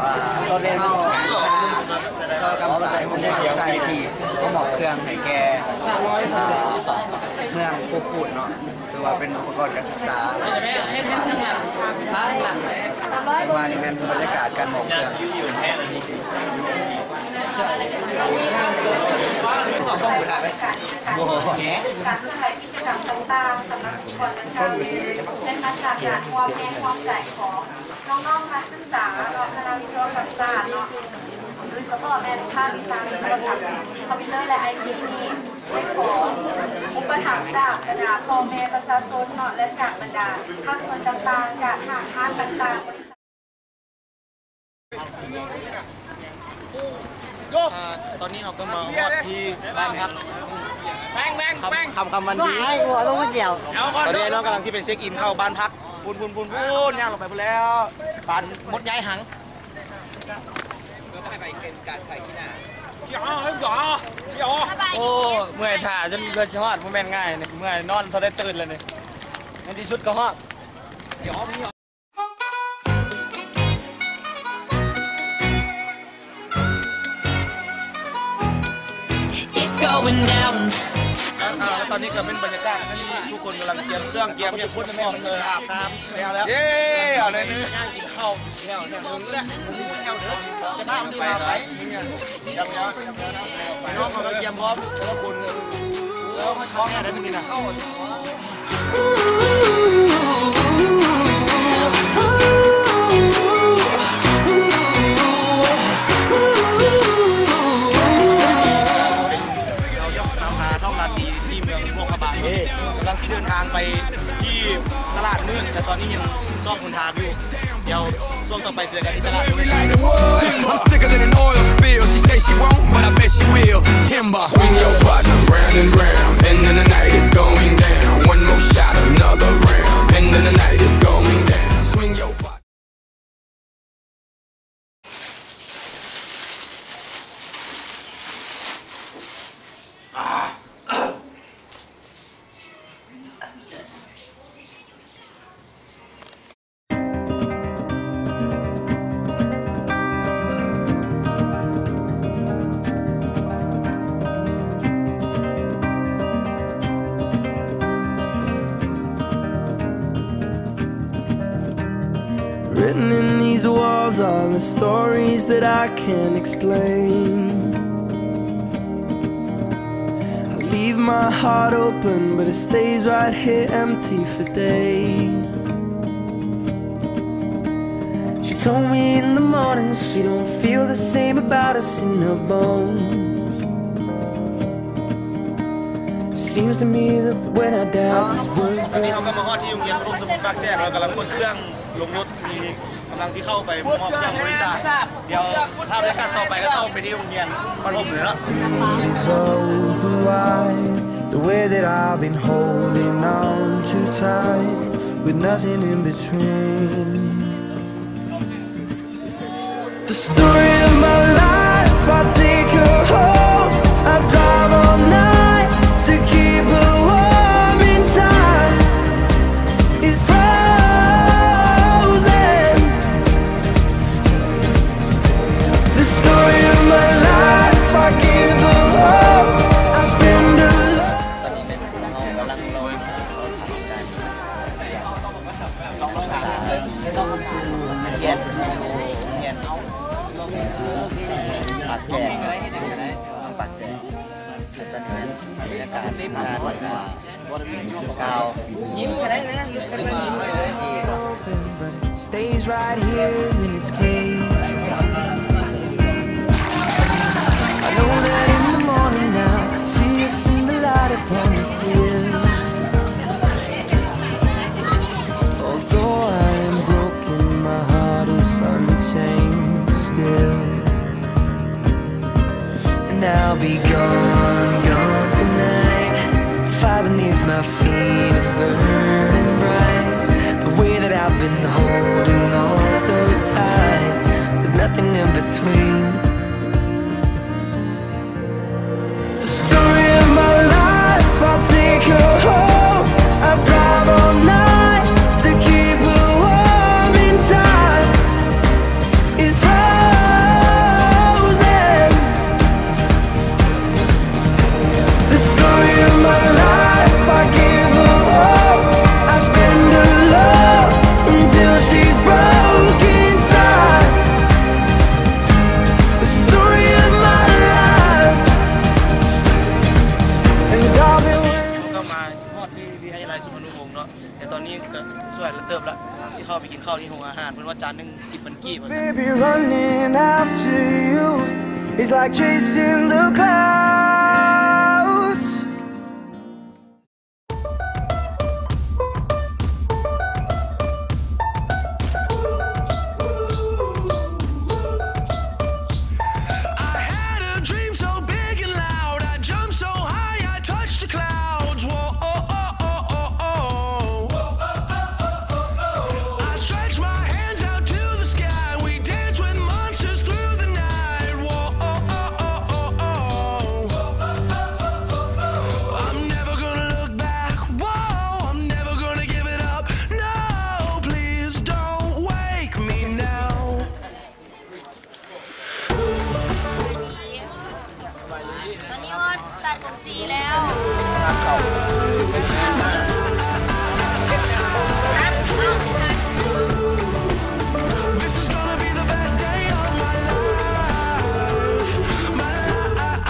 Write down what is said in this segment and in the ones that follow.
ເຮົາຄະນະວິສະວະກຳສາດ ຂອງມະຫາວິທະຍາໄລທີ່ມາມອບເຄື່ອງໃຫ້ແກ່ ອ່າ ເມືອງພູຄູນເນາະ ຖືວ່າເປັນອຸປະກອນການສຶກສາ ຊຶ່ງວ່ານີ້ແມ່ນບັນຍາກາດການມອບເຄື່ອງ. ການເຄື່ອນໄຫວກິດຈະກຳຕ່າງໆ ສຳລັບອຸປະກອນດັ່ງກ່າວນີ້ ເນື່ອງມາຈາກການຮ່ວມແຮງຮ່ວມໃຈຂອງນ້ອງໆນັກສຶກສາ ແລະ ຄະນະວິສະວະກຳສາດເນາະ ໂດຍສະເພາະແມ່ນພາກວິຊາວິສະວະກຳຄອມພິວເຕີ ແລະ ໄອທີ ນີ້ ໄດ້ຂໍອຸປະຖຳຈາກບັນດາພໍ່ແມ່ປະຊາຊົນເນາະ ແລະ ຈາກບັນດາພາກສ່ວນຕ່າງໆ ຈາກຫ້າງຮ້ານຕ່າງໆ ບໍລິສັດ. ອ່າ ຕອນນີ້ເຮົາກໍມາຮອດທີ່ບ້ານພັກ ແປງ ແປງ ແປງ ຄ່ຳໆວັນດີ ຕອນນີ້ນ້ອງກຳລັງຊິໄປເຊັກອິນເຂົ້າບ້ານພັກ ພຸ້ນໆໆ ຍ່າງລົງໄປພຸ້ນແລ້ວ ປານມົດຍ້າຍຮັງ. ໂອ້ ເມື່ອຍ ຖ້າຈົນເກືອບຊິຮອດ ບໍ່ແມ່ນງ່າຍນີ້ ເມື່ອຍ ນອນເທົ່າໃດຕື່ນແລ້ວນີ້ ໃນທີ່ສຸດກໍຮອດ. It's going down. ອ່າ ຕອນນີ້ກໍເປັນບັນຍາກາດທີ່ທຸກຄົນກຳລັງກຽມເຄື່ອງ ກຽມຫຍັງ ເອີ ອາບນ້ຳແລ້ວ ແລ້ວ ເຢ້ ເອົາເລີຍ ຍ່າງກິນເຂົ້າແລ້ວ ແລ້ວ ຈະພາໄປ ນ້ອງເຂົາກໍກຽມພ້ອມແຕ່ລະຄົນ ເອີ ພ້ອມແທ້ໄດ໋ມື້ນີ້ນະ. ເຮົາຢາກນຳພານ້ອງລາຕີທີ່ເມືອງຫຼວງພະບາງເນາະ ກຳລັງຊິເດີນທາງໄປທີ່ຕະຫຼາດມືດ ແຕ່ຕອນນີ້ຍັງຊອກຫົນທາງຢູ່ ດຽວຊ່ວງຕໍ່ໄປເຈີກັນທີ່ຕະຫຼາດ. I'm sicker than an oil spill. She say she won't, but I bet she will. Timber. Swing your partner round and round, and then the night is going down. One more shot, another round, and then the night is going down. Swing your partner. ຕອນນີ້ເຮົາກໍມາຮອດທີ່ໂຮງຮຽນປະຖົມສົມບູນປາກແຈກ ແລ້ວກຳລັງຂົນເຄື່ອງລົງລົດ ທີ່ກຳລັງຊິເຂົ້າໄປມອບເຄື່ອງບໍລິຈາກ. ດຽວພາບໃນຂັ້ນຕໍ່ໄປກໍເຂົ້າໄປທີ່ໂຮງຮຽນປະຖົມເລີຍເນາະ. ເຂົ້າທີ່ໂຮງອາຫານ ເພິ່ນວ່າຈານໜຶ່ງສິບພັນກີບວ່າຊັ້ນ. Baby, running after you is like chasing the clouds. I had a dream so big and loud, I jumped so high, I touched the clouds. Whoa, oh, oh, oh, oh, oh. I stretch my hands out to the sky, we dance with monsters through the night. Whoa, oh, oh, oh, oh, oh. I'm never gonna look back. Whoa, I'm never gonna give it up. No, please don't wake me now. ຕອນນີ້ຮອດຕາດກົງສີແລ້ວ. This is gonna be the best day of my life. My life.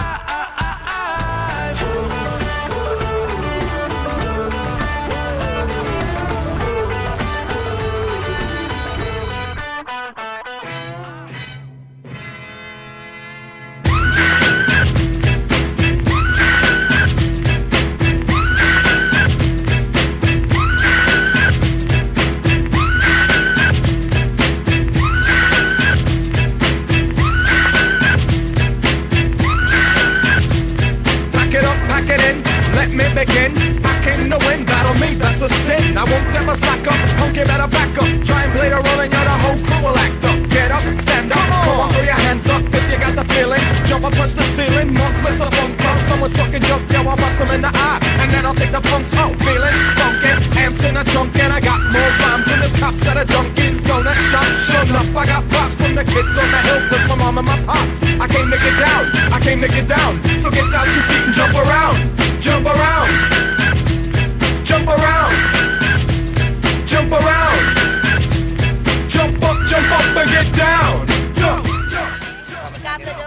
Pack it up, pack it in, let me begin. I came to win, battle me, that's a sin. I won't ever slack up, punk, you better back up. Try and play the role and you're the whole crew will act up. Get up, stand up, come on, throw your hands up if you got the feeling. Jump up, touch the ceiling, monsters of funk club. Someone's fucking jump, yo, I'll bust 'em in the eye, and then I'll take the punks out. Feeling funky, amps in a trunk, and I got more rhymes than this cops at a Dunkin' Donut shop. Sure enough, I got props from the kids on the hill, 'cause my mom and my pops. I came to get down, I came to get down. So get down to your feet and jump around, jump around, jump around, jump around. Jump up, jump up and get down. Jump, jump, jump. ສິກາເກີດໂດ